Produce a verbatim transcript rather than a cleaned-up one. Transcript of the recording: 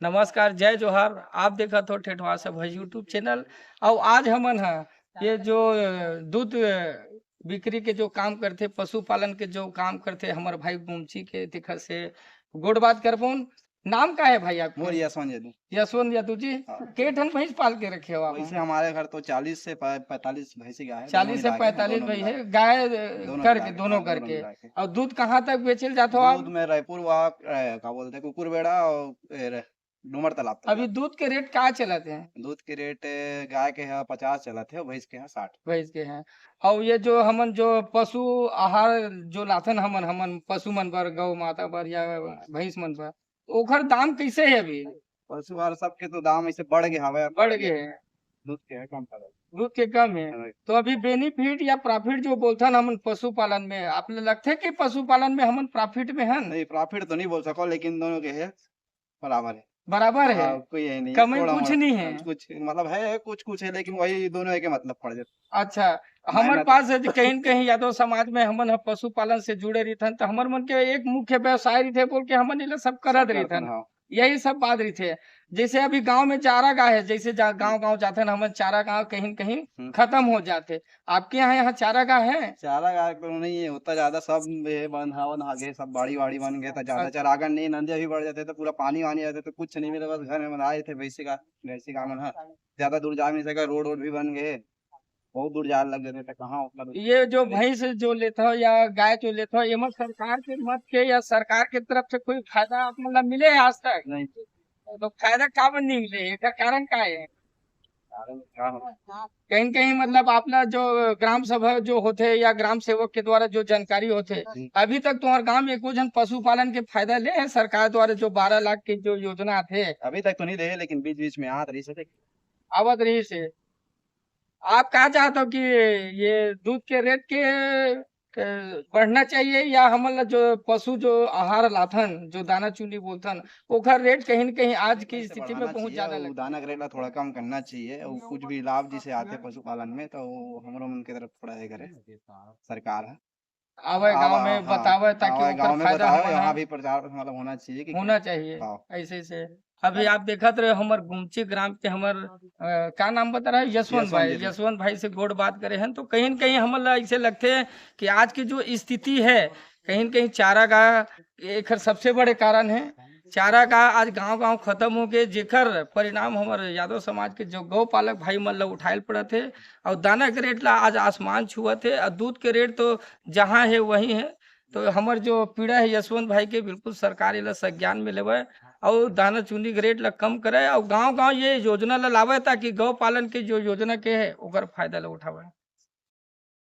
नमस्कार, जय जोहार। आप देखत हो ठेठवा सब है YouTube चैनल। और आज हमन ह ये जो, अ, दूध, अ, बिक्री के जो काम करथे, पशुपालन के जो काम करथे, हमर भाई गुमची के, तेखर से गोठ बात करबोन। नाम का है भाई आपके? मोर यशवंत यदु। यशवंत यदु जी, हाँ। के ठन भैंस पाल के रखे हो आप? वैसे हमारे घर तो चालीस से पै-, पैंतालीस भैंसी गाय है, दोनों चालीस से मिला के, पैंतालीस दोनों भैंस मिला है, के। गाय, अ, दोनों करके, मिला के, दोनों दोनों करके। मिला के। और दूध कहाँ तक बेचल जात हो आप? दूध में रायपुर वहाँ, अ, का बोलते हैं, कुकुरबेड़ा और, ए, रे-, डूमर तालाब तक अभी जात। दूध के रेट का चलत है? दूध के रेट, ए, गाय के है पचास चलत है, भैंस के है साठ। भैंस के है। और ये जो हमन जो पशु आहार जो लाथन हमन, हमन पशु मन बर, गौ माता बर या भैंस मन बर, ओखर दाम कैसे है अभी? पशु आहार सबके तो दाम ऐसे बढ़ गए हवे। बढ़ गए हैं। दूध के है कम पड़े। दूध के कम है। हाँ। तो अभी बेनिफिट या प्रॉफिट जो बोलथन हमन पशुपालन में, आप ल लगथे कि पशुपालन में हमन प्रॉफिट में हन? नहीं, प्रॉफिट तो नहीं बोल सको, लेकिन दोनों के है बराबर है। बराबर है? हाँ, कोई यही नहीं है, कमाई थोड़ा कुछ मोड़ा, नहीं है? कुछ मतलब है, कुछ कुछ है, लेकिन वही दोनों एक मतलब पड़ जाता। अच्छा, हमर मेहनत। पास है जो कहीं न कहीं यादव समाज में हमन ह पशुपालन से जुड़े रहिथन, तो हमर मन के एक मुख्य व्यवसाय रहिथे बोल के हमन एला सब करत सब करथन, रहिथन। हाँ। यही सब बात रहिथे। जैसे अभी गांव में चारा गाह है, जैसे जा-, गांव-गांव जाथन हमन, चारा गाह कहीं न कहीं हम्म। खत्म हो जाथे। आपके यहाँ, यहाँ चारा गाह है? चारा गाह तो नहीं है, उतना ज्यादा सब ये बंधा वंधा गे, सब बाड़ी वाड़ी बन गए, तो ज्यादा अच्छा। चरागन नहीं, नंदिया भी बढ़ जाते तो पूरा पानी वानी आ जाते तो कुछ नहीं मिले, बस घर में बना रहे थे भैंसी का, भैंसी का मन, हाँ। ज्यादा दूर जा नहीं सका, रोड वोड भी बन गए, बहुत दूर जाए लग जाते तो कहाँ उतना दूर। ये जो भैंस जो लेत हो या गाय जो लेत हो, एमा सरकार के मत के या सरकार के तरफ से कोई फायदा आप मतलब मिले है आज तक? नहीं। तो फायदा काबर नहीं मिले, एकर कारण का है? कारण का हो? कहीं न कहीं मतलब आप ला जो ग्राम सभा जो होथे या ग्राम सेवक के द्वारा जो जानकारी होथे, हम्म। अभी तक तुम्हारे गांव में एको झन पशुपालन के फायदा ले है सरकार द्वारा जो बारह लाख के जो योजना आथे? अभी तक तो नहीं दे, लेकिन बीच बीच में आत रही से। आवत रही से। आप का चाहत हो कि ये दूध के रेट के, के बढ़ना चाहिए या हमन ला जो पशु जो आहार लाथन, जो दाना चुनी बोलथन, ओखर रेट कहीं न कहीं आज की नहीं, तो स्थिति में बढ़ाना बहुत चाहिए, ज्यादा वो लगता है। दाना के रेट ला थोड़ा कम करना चाहिए, वो कुछ भी लाभ जिसे आते पशुपालन में, तो वो हमरो मन के तरफ थोड़ा ये करे सरकार है। आवे गांव आवा, में हाँ, बतावे ताकि आवे ओकर गांव में फायदा बतावे, हमन यहाँ ह भी प्रचार मतलब होना चाहिए कि होना चाहिए। हाँ। ऐसे से अभी हाँ। आप देखत रहे हमर गुमची ग्राम के हमर, अ, का नाम बता रहा है? यशवंत यशवंत भाई। जी। यशवंत भाई से गोठ बात करे हैं तो कहीं न कहीं हमन ला ऐसे लगथे कि आज की जो स्थिति है, कहीं न कहीं चारा गाह एकर सबसे बड़े कारण है। चारा गाह आज गांव-गांव खत्म हो गए, जेकर परिणाम हमर यादव समाज के जो गौ पालक भाई मन ला उठाए ल पड़त हे और दाना के रेट ला आज आसमान छुअत हे और दूध के रेट तो जहां है वहीं है। तो हमर जो पीड़ा है यशवंत भाई के, बिल्कुल सरकार एला संज्ञान में लेवे और दाना चुनी के रेट ला कम करे और गांव-गांव ये योजना ला लावे ताकि गौ पालन के जो योजना के है ओकर फायदा ला उठावे।